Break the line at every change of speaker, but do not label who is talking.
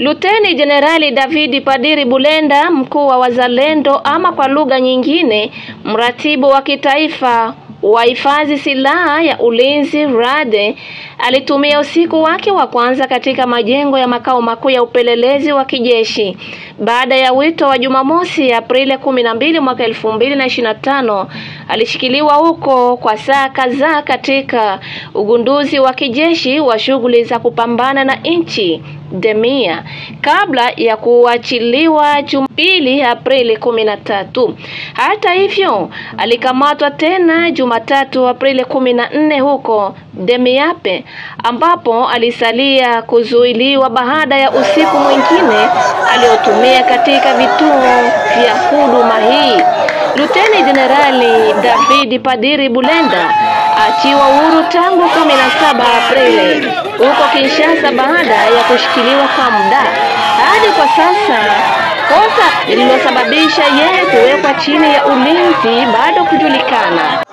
Luteni Jenerali David Padiri Bulenda, mkuu wa Wazalendo ama kwa lugha nyingine mratibu wa kitaifa wa hifadhi silaha ya ulinzi RADE, alitumia usiku wake wa kwanza katika majengo ya makao makuu ya upelelezi wa kijeshi baada ya wito wa Jumamosi Aprili 12 mwaka 2025. Alishikiliwa huko kwa saa kadhaa katika ugunduzi wa kijeshi wa shughuli za kupambana na nchi Demia kabla ya kuachiliwa Jumapili Aprili 13. Hata hivyo, alikamatwa tena Jumatatu Aprili 14 huko Demiape, ambapo alisalia kuzuiliwa baada ya usiku mwingine aliotumia katika vituo vya huduma hii. Luteni Jenerali David Padiri Bulenda achiwa huru tangu 17 Aprili huko Kinshasa baada ya kushikiliwa kwa muda. Hadi kwa sasa kosa lililosababisha yeye kuwekwa chini ya ulinzi bado kujulikana.